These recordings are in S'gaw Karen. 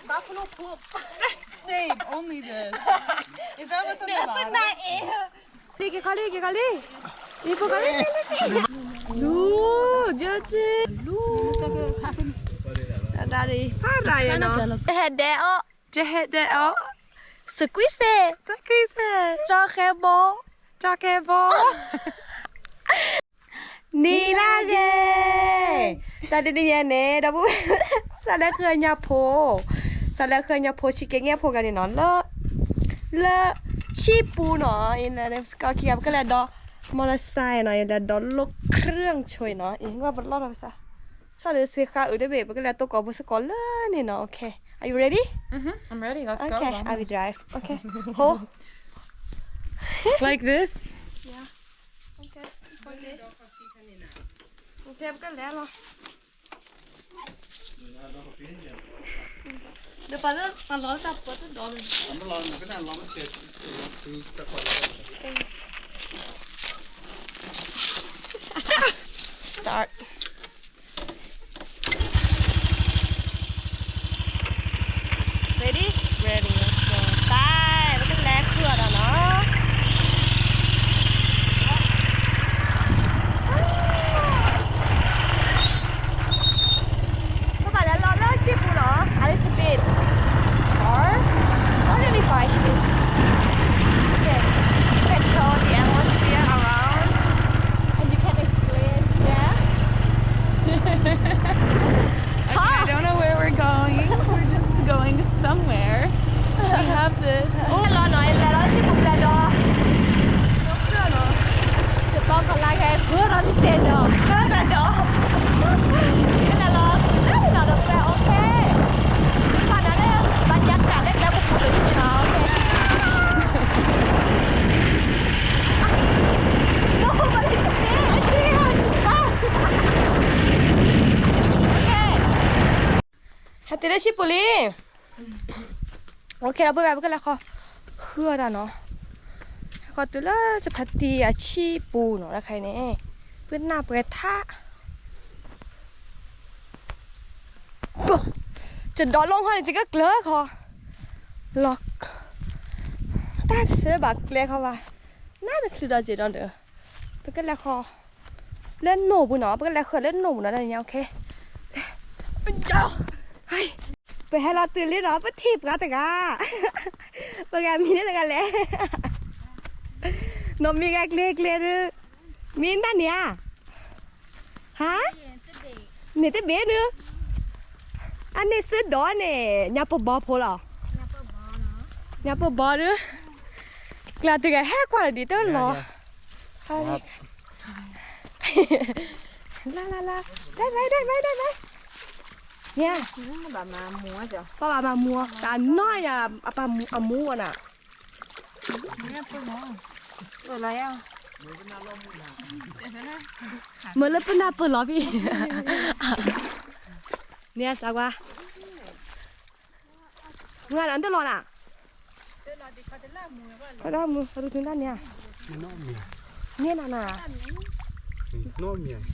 Buffalo poop. Same, only this. Is that what's on the bottom? လံ က့ၤခီလံ က့ၤခီလံ က့ၤခီလံ လူ ယက့ၤ လူ တၢ်ဒ် ဖးရၤယနီၤ တဟဲဒဲးအီၣ် တဟဲဒဲးအီၣ် squeeze it squeeze it ကၠီဃဲဘီ ကၠီဃဲဘီ နံၤလၢဂ့ၤ တၢ်ဒ်န့ၣ်ညါန့ၣ် ဒီပုၢ်ဝဲၢ် စးလဲၤဃုညါဖိ စးလဲၤဃုညါဖိ ဆံးက့ၤညါဖိဂၤန့ၣ်နီၤ လၢ လၢ ဆံပူၤနီၤ အံၤန့ၣ် စကီခံဂၤ ပကလဲၤဒီး မီၢ်တစဲးနီၤ ယလဲၤဒီး လီၢ်ခရၢၣ်ဆိနီၤ အံၤ ငါပလီၢ်ထီၣ်ပစး ဆီၣ်ဒုးစ့ဃာ်အုးတဘ့ၣ် ပကလဲၤတိၢ်ကိာ်ဖိစ့ၢ်ကီးလၢန့ၣ်နီၤ okay are you ready? Okay, I will drive. Okay, hold. It's like this? Yeah. Okay, for this. Okay, ပကလဲၤလီၤ ဒီးပှၤလၢပှၤလီၤတၢ်ပှၤတဒိးန့ၣ် Start. Ready? Ready. Let's go. Bye. ပကလဲၤဃုအီၤဒီးနီၤ ပဘၣ်လဲၤလီၤလၢဆံပူၤနီၤ a little bit. Or not really far actually. Okay. You can show the atmosphere around and you can explain to them. Okay, I don't know where we're going. We're just going somewhere. We have this. အိၣ်လီၤနီၤ လဲၤလီၤဆံပူၤဘျဲၣ်ဒီး တသီကလါခဲ ဃုာ်ဒီးတတဲကီး ဃုာ်ဒီးကီး ကလဲၤလီၤ လၢလီၤဒီးကလဲၤ okay. ဘၣ်နၤလၢ ဘၣ်ညါကးလၢကျဲပူၤပူၤတဆံနီၤ okay. Okay. ဟဲတုၤလၢဆံပူၤလံ okay ဒီပုၢ်ဝဲၢ် ပကလဲၤဃီ ဃုအီၤတၢ်နီၤ ဟဲဃီတုၤလၢစဖးတံၢ်အဆံပူၤနီၤ တခါအံၤန့ၣ် ပနၢ်ပှဲၤထါ ယဒိးလီၢ်ဟီန့ၣ် ယကကျၢၤခီ လီၤ တၢ်စၢဘၣ်ကျဲခီဘၣ် နၢ်တချုးဒီးက့ၤဒီးဒီး ပကလဲၤဃီ လၢနိၣ်ပူၤနီၤ ပကလဲၤဃုာ်လၢနိၣ်ပူၤနီၤ တနံၤညါ okay. ပဟဲလီၤတုၤလံနီၤ ပထံၣ်ပှၤတဂၤ ပဂၤမံၤန့ၣ်တဂၤလဲၣ် နီၢ်မံၤဂၤကျဲကျဲဒုး မံၤနၢ်န့ၣ်ဧါ ဟါ န့ၣ်တဘ့ၣ်ဒုး အန့ၣ်စ့ဒီးန့ၣ် ညါပဘီဖိလီၤ ညါပဘီဒုး ကျါတဂၤဟဲကွၢ်လီၤဒ်တလီၤ လါလါလါ ဒါဘဲဒါဘဲဒါဘဲ ညါ ပှၤဘၣ်မၤမူ တၢ်နီၢ်ယၤ အပၢ်မူအမူဝဲနၤ မ့ၢ်လၢပနၢ်ပၢၢ်လီၤဖံး န့ၣ်အစးကွၢ် မုၢ်ဂၤနၤတလီၤနၤ အမူ အဒိးန့ၢ်တၢ်န့ၣ် န့ၢ်နၤနၤ န့ၢ်နၤ နဘၣ်ပီၢ်ကီးန့ၣ် န့ၢ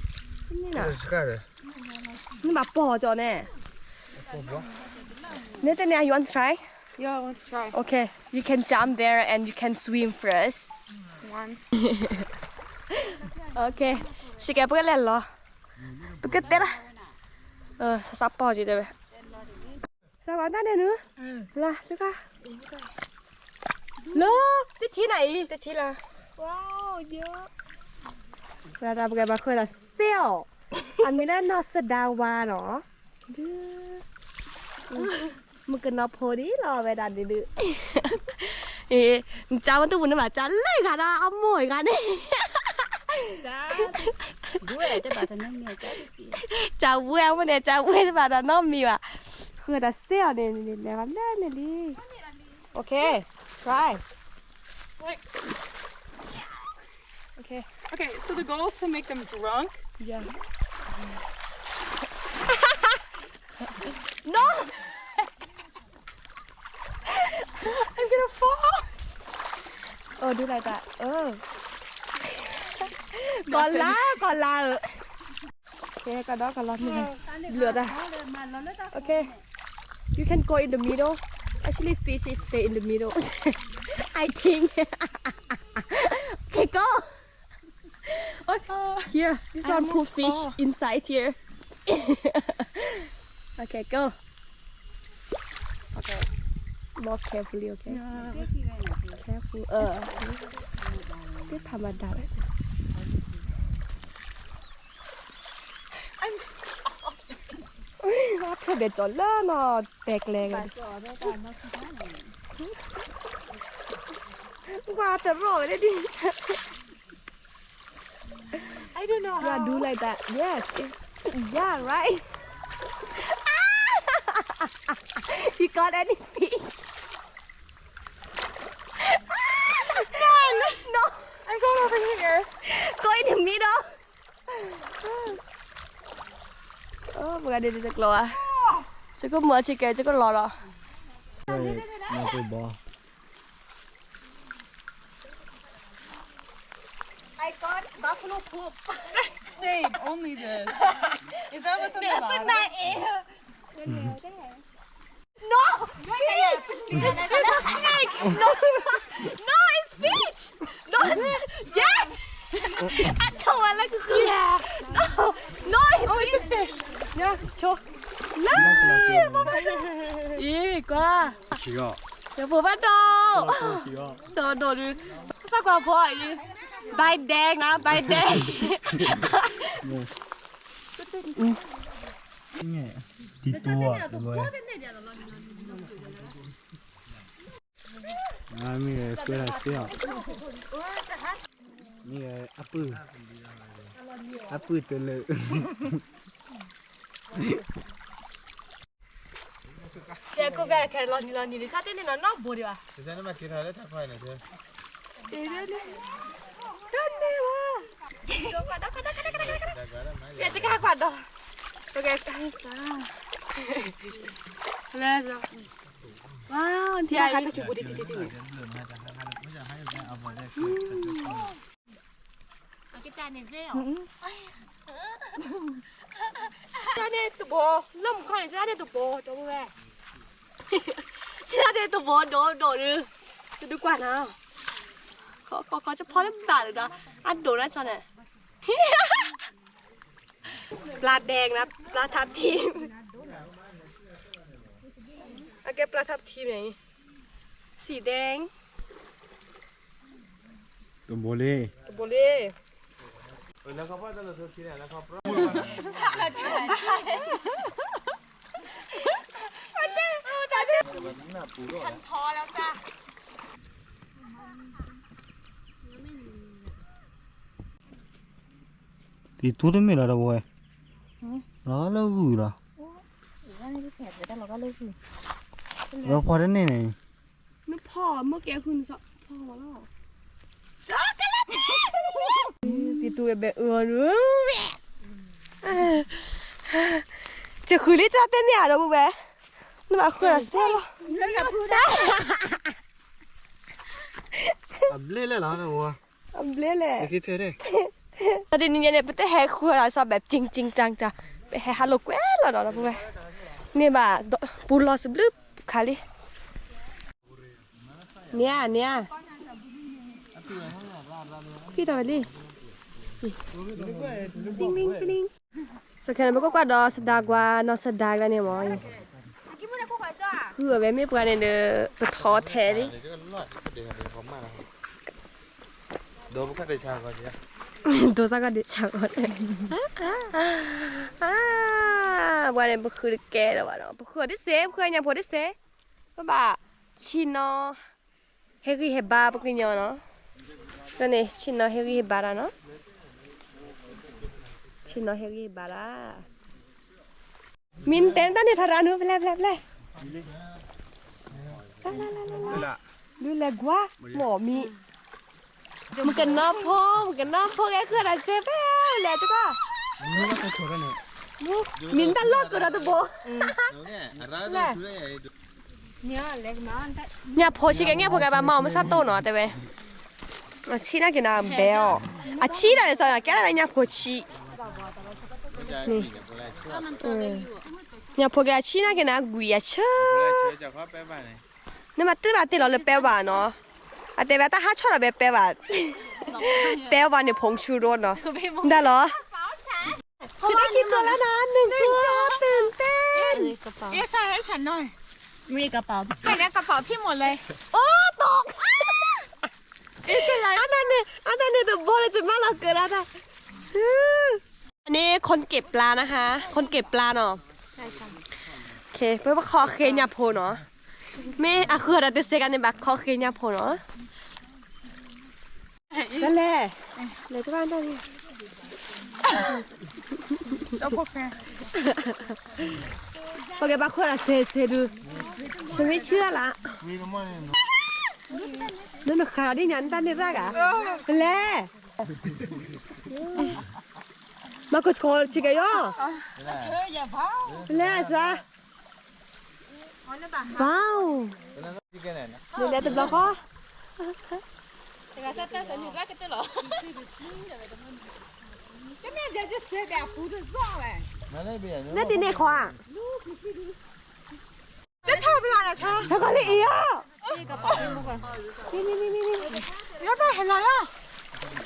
်တၢ်န့ၣ် you want to try? Yeah, I want to try. Okay, you can jump there and you can swim first. One. Okay, ဆံးကဲ ပကလဲၤလီၤ ပကတဲလၢ စစပီၢ်ကီးတဲဝဲ စးပီၢ်တၢ်န့ၣ်နု လါ စခါ လၢ တထံၣ်နၤအံၤ တထံၣ်လီၤ ဝါ ယိ ပှၤတၢ်ပကဲဘၣ်ဃုာ်ဒီးစ့အီၤ အမံၤလၢနီၢ်စဒါဝါနီၤ မုၣ်ကနီၤဖိဒ်လီၤဝဲဒၣ်ဒ်ဒုး ကၢမတူၢ်ပူၤန့ၣ်ဘၣ် ကၢလၢဂၤဒီးအမိၢ်အဂၤန့ၣ် ကၢဝဲအမိၢ်န့ၣ် ကၢဝဲတဘၣ်တၢ်နီတမံၤဘၣ် ဃုာ်ဒီးစ့အီၤန့ၣ် လဲၤဂီၤလၢန့ၣ်လံ Okay, try. Like, okay. Okay, so the goal is to make them drunk? Yeah. No! I'm gonna fall! Oh, do like that. Oh. ကီၤလါ, ကီၤလါ. Okay, ကဒီးကီၤလါမ့ၢ်ဘျုးတၢ်. Okay. You can go in the middle. Actually, fish is stay in the middle. I think. Okay, go. Oh, here, this one put fish inside here. Okay, go. Okay. Walk carefully, okay? Careful. Uh, သ့ၣ်ဖးမၤဒၣ်ဝဲ အဖျိဘဲကၠီၤလၢနီၤတဲကျဲဂ့ၤ ကွၢ်တရီၣ်ဝဲဒၣ် I don't know how. Yeah, do like that. Yes. It, yeah, right. You got any fish? None. No. I got over here. Go in the middle. ပှၤဒ်တကျိၤဧါ ကကမၤဆ့ကဲ ကကလီၤလီၤ I got buffalo poop. Same, only this. Is that what's on the bottom? No! Fish! It's, it's a snake! No! No, it's fish! No, it's, yes! I told her, like, yeah! No! No, it's, oh, it's a fish! Yeah, cho. No! အံၤ ကွၢ် ယဖိဘၣ်ဒိၣ် ဒိၣ်ဒိၣ်ဒု သးကွၢ်ဖိအံၤ ဘၣ်ဒဲးနၤ ဘၣ်ဒဲး တံတူၢ်ဝဲ မ့ၢ်အပုၢ် အပုၢ်တလၢာ် ကဲ ကိးဖျဲၣ်ခဲလီၤနံၤလီၤနံၤ တခါတန့ၢ်နီၤ နီၢ်ဘိဒံးဘၣ် တန့ၢ်ဘၣ် ကဲ စကဲကွၢ်ဒီး ကဲ လဲၤလီၤ ဝါ ထံအံၤ တၢ်န့ၣ်တဘိ လၢမူခီၣ်န့ၣ် တၢ်န့ၣ်တဘိဒိၣ်ဒိၣ်ဒု တဒုကွၢ်နၤ ခီခီခီ ကဖီတဘၣ်လၢၤဒီး အဒိၣ်ဒၣ်ဆီန့ၣ် ပျၢ်ဒဲးနၤ ပျၢ်ထးထံ အကဲပျၢ်ထးထံန့ၣ် စံၣ်ဒဲး တဘိလံ တဘိလံ တံတူၢ်တမ့ၢ်လီၤတဝဲ လီၤလၢဂုၢ်လီၤ လီၤဖီတန့ၢ်န့ၣ် နဖီမ့ၢ်ကဲဃုနစီ ဖီလီၤ တံတူၢ်ဝဲဘဲအၢအီၤ ကဃုလံတၢ်တဲန့ၢ်အဒီပုၢ်ဝဲၢ် နဘၣ်ဃုအီၤစဲလီၤ အဘျ့လဲၣ်လီၤ အဘျ့လဲၣ် တနံၤညါန့ၣ် ပတဟဲဃုအီၤစၢ်ဘၣ် ကၠ့ကၠ့ကၠ့ကၠ့ ပဟဲဟးလိာ်ကွဲလီၤနီၤ ဒီပုၢ်ဝဲၢ် န့ၣ်ဘၣ် ပူလီၤစဘျုးခါလံ န့ၣ်ဧါ န့ၣ်ဧါ ဖံးထီၣ်ဝဲလံ တလံတလံ စခဲန့ၣ် ပကကွၢ်ဒီးစဒါကွၢ် နီၢ်စဒါကွၢ်န့ၣ်မ့ၢ် ဃုအီၤဝဲမ့ၢ်ပှၤန့ၣ်ဒီး ပထီထဲလံ ဒိစၢ်ကီၢ်ဒ့ဆၢကီၢ် ပှၤန့ၣ် ပဃုတကဲလၢၤဘၣ်ဒီး ပဃုအီၤတစဲး ပဃုအညၣ်ဖိတစဲး ပဘၣ်ဆံၣ်နီၤ ဟ့ၣ်ဂံၢ်ဟ့ၣ်ဘါပှၤကညီနီၤ ဒီးန့ၣ် ဆံၣ်နီၤဟ့ၣ်ဂံၢ်ဟ့ၣ်ဘါတၢ်နီၤ ဆံၣ်နီၤဟ့ၣ်ဂံၢ်ဟ့ၣ်ဘါတၢ် မ့ၢ်တဲတၢ်န့ၣ်ဖးရၤနူ ဖဲလဲၣ်ဖဲလဲၣ်ဖဲလဲၣ် ဒုးလဲၤကွၢ် မ့ၢ်မံ မကနၢဖိ မကနၢဖိကဲဃုာ်ဒီးစဲဖဲလဲၣ်ကီ မံတၢ်လီၢ်ကဒီးတဘိ လဲၣ် ညၣ်ဖိဆံးကဲ ညၣ်ဖိကဲဘၣ်မၤအီၤမ့ၢ်ဆၣ်တိၢ်နီၤ တဲဝဲ အဆံၣ်နာ်က့ၤနၤဘဲအီၤ အဆံၣ်ဒၣ်လဲာ်စီၤ ကဲဒၣ်ဝဲညၣ်ဖိဆံး န့ၣ် ညၣ်ဖိက့ၤအဆံၣ်နာ်က့ၤနၤ ကွံာ်အဆၢ နမၤတ့ၢ်ဘၣ်တ့ၢ်လီၤလၢပဲဘၣ်နီၤ, အတဲဝဲတၢ်ဟးဆီၣ်ဒီးပဲပဲဘၣ်, တဲဘၣ်န့ၣ်ဖုန်းဆူရိနီၤ, ဒၣ်လီၤ, ကဒါက့ၤကိးလၢနၤ หนึ่งตัว ตื่นเต้น เอ๊ะใส่ให้ฉันหน่อย มีกระเป๋า ใส่ในกระเป๋าพี่หมดเลย โอ้ตก အတၢ်န့ၣ် အတၢ်န့ၣ်တဘိလၢ จะမၤလီၤကၢၤဒၣ်တၢ် อันนี้คนเก็บปลานะคะ คนเก็บปลาเนาะ โอเค ပဘၣ်ခီဃ့ညၣ်ဖိနီၤ, မ့ၢ်အဃုာ်ဒီးတစဲးကန့ၣ် ဘၣ်ခီဃ့ညၣ်ဖိနီၤ, တလဲၤ, လဲၤတဘၣ်တၢ်န့ၣ်, ပကဘၣ်ခီဒီးစဲးစဲးဒုး, ဆမ့ၢ်ဆၢလၢ နနခါဒီးညါနတၢ်န့ၣ်ရၣ်ဂၤ, တလဲၤ မၤကဆှီဆံးကယီၤ, လဲၤစါ, ဝါ, နလဲၤတဘျီဃီ, လဲၤတန့ၢ်ခွါ, ဟဲကီးလံအံၤအီၤ,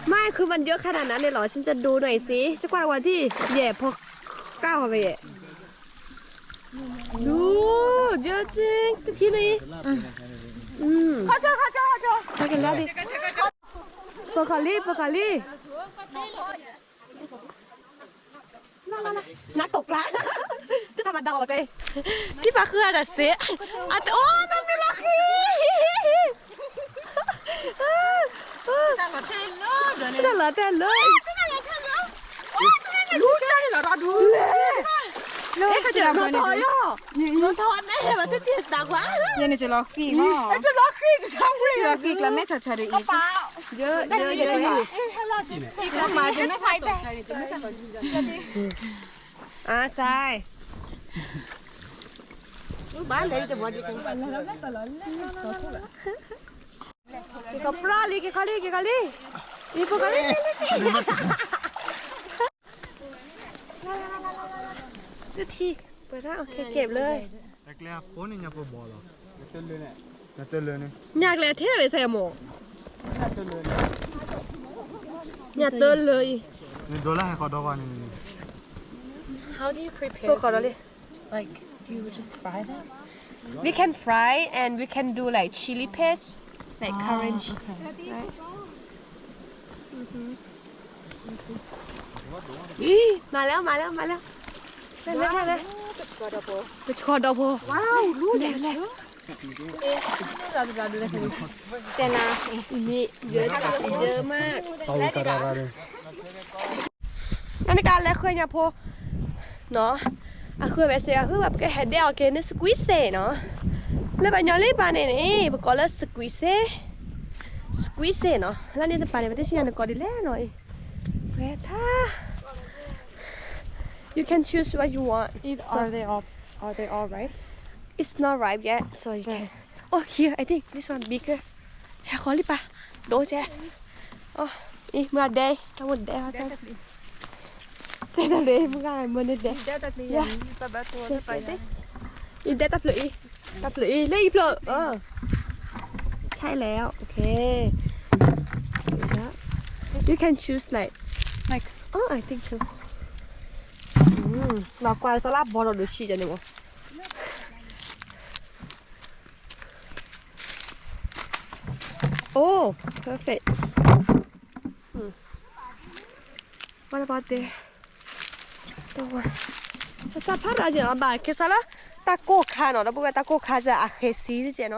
မ့ၢ်ခုမၤဒၢခါတၢ်နၤန့ၣ်လီၤ ฉันจะดูหน่อยสิ จะกวาดวันที่ แหย่พอ ก้าวเข้าไป แหย่ ดู เยอะจริง ที่นี่ อืม เข้าเถอะ เข้าเถอะ เข้าเถอะ ไปกันแล้วดิ เปิดขอรีบ เปิดขอรีบ นักตกปลา จะทำมาเดาไป ที่ปลาคืออะไรเสะ อ่ะ โอ้ น้ำไม่ละคี တၢ်လီၤတဲာ်လၢ တၢ်လီၤတဲာ်လၢ လူတဲာ်လီၤဒီးဒူ လဲၣ် လဲၣ် ကစၢ်လီၤထီၣ်ယီၤ လီၤထီၣ်န့ၣ် ဝဲတသ့စတၢ်ကွၢ် ယဲန့ၣ်ကလီၤဃံၤမီၢ် ကလီၤဃံၤ ကလီၤဃံၤ ကျမ့ၢ်ဆၢဆၢဒ်အံၤ ယဲ ယဲ ယဲ မၤကမ့ၢ်ဆၢ အါ စဲး ဘၣ်လဲၤတဘီဒ် က့ၤခီပျီလံ က့ၤခီလံ က့ၤခီလံ က့ၤခီလံ လံ လံ လံ လံ ထံ ပှၤတၢ် โอเค เก็บเลย တၢ်ကျဲအဖိန့ၣ် ညၣ်ဖိဘီလီၤ ညၣ်ကျဲထဲလီၤန့ၣ် စဲးမိၢ် ညၣ်တလၢအံၤ နဒိလၢဟဲခီဒီဂီၢ်န့ၣ် How do you prepare these? Like, do you just fry them? We can fry and we can do like chili paste, like curry. Oh, okay. Right? မၤလၢ မၤလၢ မၤလၢ တဆီဒီဖိ တဆီဒီဖိ ဝါ လဲၤ လဲၤ တဲနၤ မ့ၢ် เยอะ เยอะมาก နကလဲၤဃုညၣ်ဖိ နီၤ အဃုဝဲစ့ၢ် အဃုဝဲပကဟဲဒဲးအီၤက့ၤန့ၣ် squeeze နီၤ လၢပှၤကညီလၢပှၤန့ၣ်န့ၣ် ပကိးလၢ squeeze squeeze နီၤ လၢန့ၣ်တပၤန့ၣ် ပတဆံညါနကိးဒ်လဲၣ်နီၤအံၤ ဝဲထါ you can choose what you want. Are they all, are they all ripe? It's not ripe yet, so you can. Oh, here, I think this one bigger. ဟဲဃီလံပၢ် ဒိကဲ အံၤ မ့ၢ်ဒဲး တၢ်မ့ၢ်ဒဲး တဲတၢ်လၢ မ့ၢ်ဂၤမ့ၢ်န့ၣ်ဒဲး အံၤဒဲးတၢ်ဖျၢၣ်အံၤ တၢ်ဖျၢၣ်အံၤ လၢအံၤဖျၢၣ် ใช่แล้ว โอเค you can choose like like oh I think so မၤကွၢ်စလၢ်ဘီဒီးဒုးဆံးန့ၣ်မ့ၢ် Oh, perfect. Hmm. What about there? The one. စဖးရၣ်က့ၤနီၤ ဘၣ်က့ၤစလၢ တၢ်ကိၢ်ခါနီၤ ဒီပုၢ်ဝဲၢ်တၢ်ကိၢ်ခါစအဃဲၤစံတကဲနီၤ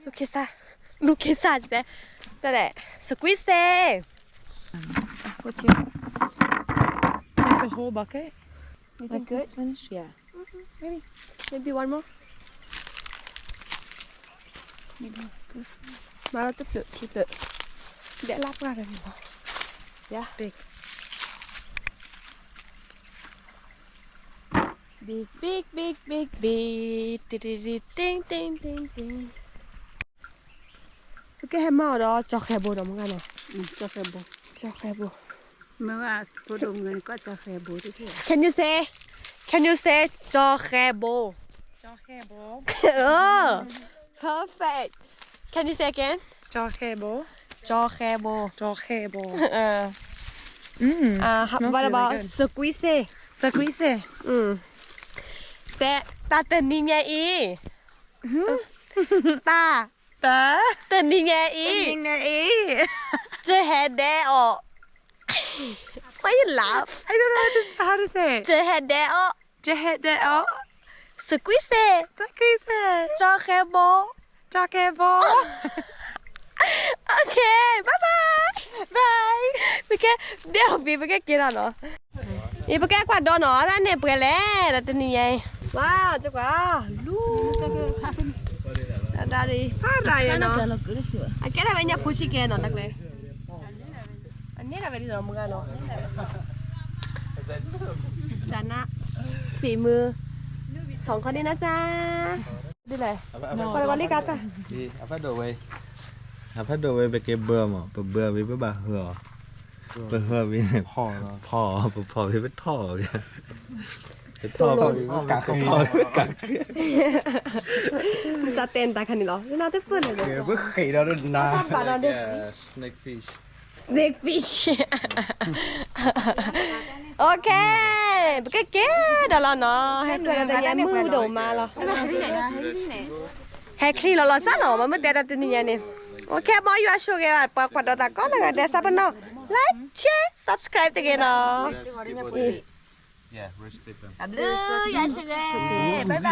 လူၤက့ၤစ လူၤက့ၤစကဲ တလဲ squeeze တဲ Make a whole bucket? You think this finish? Yeah. Maybe. Maybe one more. Maybe. မၤလီၤတဖျၢၣ်ခံဖျၢၣ် ဒဲးလၢပှၢ်တမံၤမီၤ Yeah. Big. Big, big, big, big, big. Ting, ting, ting, ting, ting. ပကဟဲမၤအီၤဒီးကၠီၤဃဲၤဘိဒီးမ့ၢ်ဂ့ၤနီၤ ကၠီၤဃဲၤဘိ ကၠီၤဃဲၤဘိ မ့ၢ်ဝဲဖိဒိၣ်မုၣ်ကၠီၤဃဲၤဘိ Can you say Can you say ကၠီဃဲဘိ? ကၠီဃဲဘိ. Oh, perfect. Can you say again? ကၠီဃဲဘိ. ကၠီဃဲဘိ. ကၠီဃဲဘိ. Uh, what about စကွံစ့? စကွံစ့. တဲ တၢ်တနံၤညါအံၤ တၢ် တၢ် တနံၤညါအံၤ တနံၤညါအံၤ ကဟဲဒဲးအီၣ် Why you laugh? I don't know how to, how to say it. ကဟဲဒဲးအီၣ် ကဟဲဒဲးအီၣ် စကွံစ့ စကွံစ့ ကၠီဃဲဘိ ကၠီဃဲဘိ. Okay, bye bye. Bye. ပကဲ ဒဲးအီၣ်ဘံ ပကဲက့ၤလီၤနီၤ. အံၤ ပကဲကွၢ်ဒီးနီၤ အတၢ်န့ၢ်ပှဲၤလဲၣ် ဒီးတနံၤညါအံၤ ဝါ ကကွၢ် လူ တၢ်ဒ် ဖးရၤယနီၤ အကဲဒၣ်ဝဲညါဖိဆံးကဲနီၤ တၢ်ကျဲ အန့ၣ်ဒၣ်ဝဲဒ်နီၤ မုၢ်ဂၤနီၤ ကနၣ် ဖံးမုၢ် စီၤခီဒ်နၤစၢ် ဒ်လဲၣ် ပှၤလီၤလံကတၢ် အဖးဒိၣ်ဝဲ အဖးဒိၣ်ဝဲ ပကဲဘၢမး ပဘၢဝံၤ ပဘၣ်ဟၢအီၤ ပဟၢဝံၤန့ၣ် ဖီၣ် ပဖီၣ်ဝံၤ ပထီၣ်ဝံၤ ပထီၣ်ဝံၤ ကး စးတဲနတၢ်ခါန့ၣ်လီၤ နတပၢၢ်လဲၣ် ပဃ့ဒီးနၤ Snake fish. Okay, ပကက့ၤဒီးလီၤနီၤ ဟဲကွဲးဒီးတနံၤညါမုၢ်ဒိၣ်မးလီၤ ဟဲချံလီၤလီၤစၢ်နီၤ မ့မ့ၢ်တဲဒီးတနံၤညါန့ၣ် Okay မ်ယွၤဆိၣ်ဂ့ၤဘၣ် ပှၤကွၢ်ဒီးတၢ်ကိးဂၤဒဲး စးပနီၣ် like, share, subscribe တဂ့ၤနီၤ တၢ်ဘျုး ယွၤဆိၣ်ဂ့ၤ bye bye.